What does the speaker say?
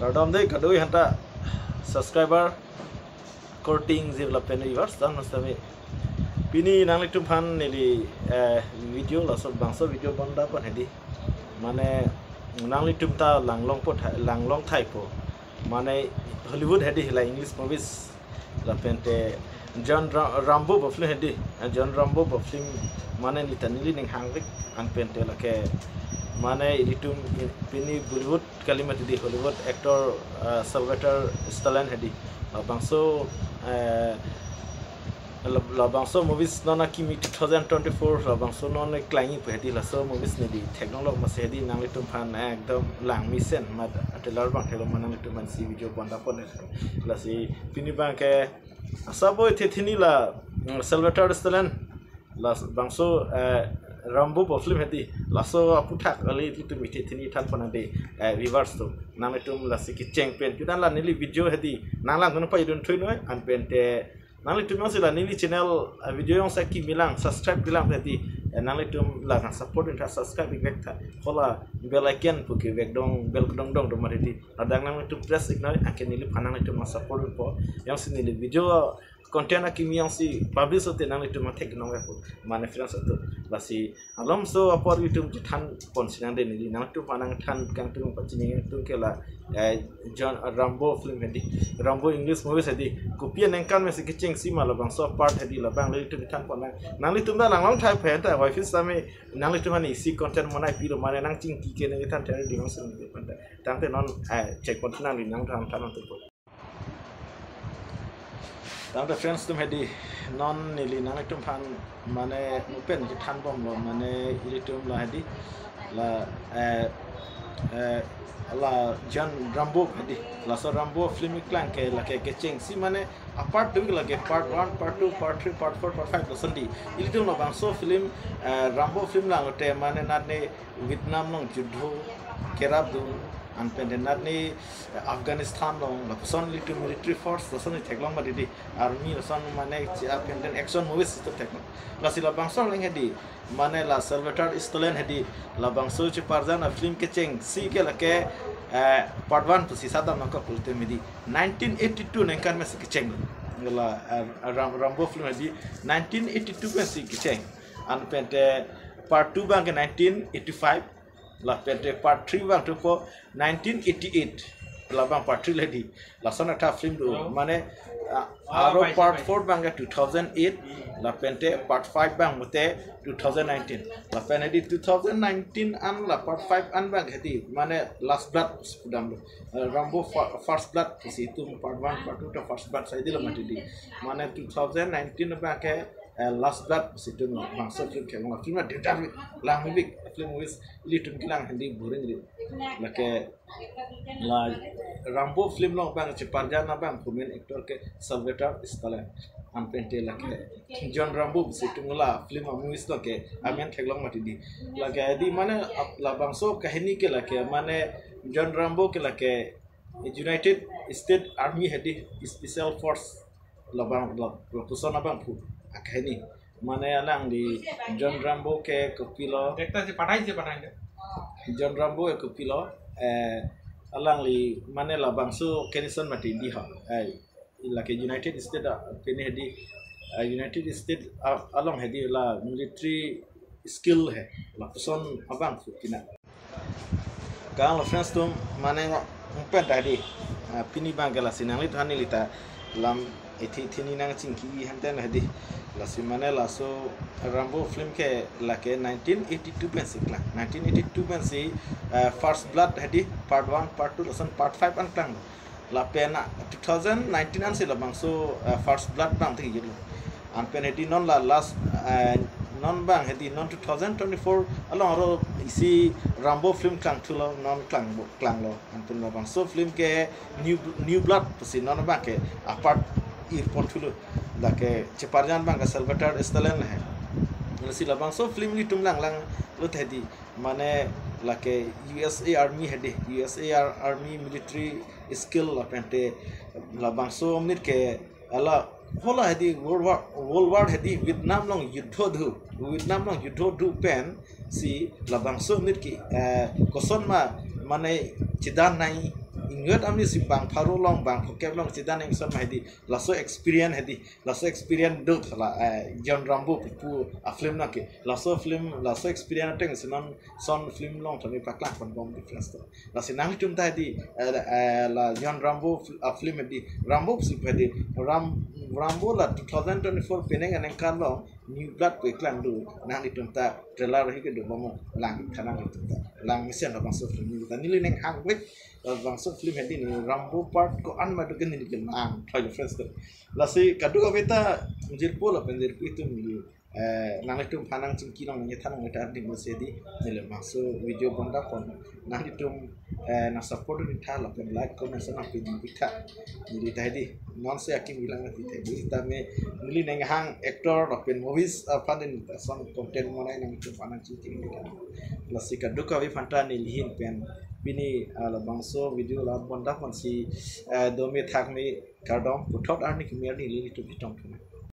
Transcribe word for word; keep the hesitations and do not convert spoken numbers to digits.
Kardom dei kadokave aphanta subscriber, korte ingjir lapen viewers, tan mas tame. Pini nanglitum aphan neli, eh, video, laso bangso video bonta pon hedi. Mane nanglitum ta langlong po thai, langlong thai po. Mane Hollywood hedi la English movies. Lapen te John Ra-, Rambo pu film hedi. Eh, John Rambo pu film mane neta neli ning hangrik, anpen te lake mane ilitum pini Bollywood kali mati di Hollywood actor, eh, Sylvester Stallone hedi. Labangso, eh, la-, labangso movies non akimi two thousand twenty-four, labangso non klangji pu hedi, laso movies neli theklong lok masi hedi nanglitum aphan ekdom langmesen mat trailer abang theklong ma nanglitum aphan si video bonta pon hedi. Lasi pini abangke asabo ithe thini la, mm, Sylvester Stallone labangso, eh, Rambo pu film hedi, laso aphuthak kali ilitum ithe thini than pon nang dei, eh, viewers atum. Nanglitum lasi kecheng pen judan la neli video hedi nanglang kono pa idun thui noi, anpen te nanglitum jongsi la neli channel, eh, video jongsi akimi lang subscribe pilang hedi, eh, nanglitum la nang support ik tha, subscribe ik vek tha. Hala bell icon pu kevek dong, bell dong dong do mati di. Ladak nanglitum press ik noi, anke neliphan nanglitum nang support ik po. Jongsi neli video content akimi jongsi publish hote nanglitum nang thek nang vek po. Mane friends atum, lasi alomso apor itum chethan pon si nang dei neli, nanglitum aphan nang than kangtung pachini kangtung ke la, eh, John, eh, Rambo film hedi, Rambo English movies hedi. Kopi aningkan mesi kechengsi ma labangso part hedi, labang le itum than pon nang. Nanglitum ta langlong thai pen ta wifi sami nanglitum aphan isi content monai pilo mane nang chingki ke nang than thari ding sing pen ta. Tangte non, eh, check pon nang dei nang than than nang tupo. Tangte friends atum hedi, non neli nanglitum aphan mane mo pen kethan bomlo, mane ilitum la hedi la, eh, eh, la John Rambo hedi, laso Rambo film keklang ke lake kechengsi mane apart do lake part one, part two, part three, part four, part five lason di. Ilitum labangso film, eh, Rambo film langlote mane natne Vietnam along judho kerap dun, anpen te natne Afghanistan along lapuson ilitum military force lason theklong mati di, army lason mane chi apen den action movies itum theklong. Lasi labangso alang hedi, mane la Sylvester Stallone hedi, labangso cheparjan a film kechengsi ke lake, eh, part one pusi sat dam nangkok pulote midi nineteen eighty-two aningkan mesi kecheng. La, eh, Ram-, Rambo film hedi nineteen eighty-two pensi kecheng. Anpen te part two abangke nineteen eighty-five, lapen te part three abang thupo nineteen eighty-eight, labang part three le di. Lason atha film do. Hello? Mane, ah, Oh, aro baik, part baik. Four abangke two thousand eight, lapen te part five abang mate two thousand nineteen. Lapen hedi two thousand nineteen an la part five an abang hedi, mane Last Blood pudam do. Eh, Rambo Fa-, First Blood pusi itum part one, part two ta First Blood sai di lo mati di. Mane two thousand nineteen abangke, eh, Last Blood pusi itum labangso film ke, labang film a dudar lang mibik film wis ilitum kelang hedi buring di. Lake la Rambo film along abang cheparjan abang pu main actor ke Sylvester Stallone. Anpen te lake John Rambo pusi itum la film a movies along ke amen theklong mati di. Lake di mane ap-, labangso kahini ke lake mane John Rambo ke lake United States Army hedi Special Force labang la, lapuson abang pu akahini. Mane alangli John Rambo ke kopilo. Dekta si pathai si pathai de. John Rambo ke kopilo, eh, alangli mane labangso kenaison mati di ho. Eh, lake United States a, pini hedi, eh, United States a, along hedi la military skill he, lapuson abang pu kina. Kanglo friends atum, mane mo pen ta hedi. Ah, pini abangke lasi nanglitum aphan neli ta lam ithi thini nangchingki henten hedi. Lasi mane laso Rambo film ke lake nineteen eighty-two pensi klang. Nineteen eighty-two pensi, ah, First Blood hedi part one, part two, lason part five an klang. Lapen, ah, two thousand nineteen ansi labangso, ah, First Blood abang thik yelo. Anpen hedi non la last, ah, non abang hedi non two thousand twenty-four along aro isi Rambo film klang thulo, non klang bo, klanglo. Anpen labangso film ke New, New Blood pusi non abangke apart ir pon thulo. Lake cheparjan abangke Sylvester Stallone he. Lasi labangso film ilitum lang langlo hedi. Mane lake U S A Army hedi, U S A Ar-, Army military skill lapen te labangso amir ke ala hola hedi World War, World War hedi Vietnam along judho do, Vietnam along judho do pensi labangso amir ke, eh, koson ma mane chedan nangji Ingot ami si bang pharo along, bang phokep along chedan angsong ma hedi, laso experience hedi, laso experience do thala, eh, John Rambo pu a-film nangke. Laso film, laso experience ateng si non son film along tame paklang pon bom di friends to. Lasi nanglitum ta hedi, eh, eh, la John Rambo fil-, a-film hedi, Rambo si hedi, Ram, Rambo la two thousand twenty-four penang aningkan along New Blood pu iklang do, nanglitum ta trailer hi kedo bom lang tha nanglitum ta. Lang mesen labangso film ta neli ning hangvek, labangso film hedi ni Rambo part ko-an ma do ke neli ke nang thoi friends to. Lasi kadokave ta jirpo lapen jirpi atum neli, eh, nanglitum aphan nangchingki nang nangthan nang ta ding si hedi, neli labangso video bonda pon nanglitum, eh, nang support dun tha lapen like comment sa nangpidun tha. Neli ta hedi, non se akim bilang nang tha hedi, tame neli ning hang actor lapen movies aphan neli ta son content monai nanglitum aphan nangchingki nang tha. Lasi kadokave aphan ta neli ahin pen pini, ah, labangso video la bonda pon si, eh, dome thakme kardom, puthot arni kimi arni nelitum chetong thunang.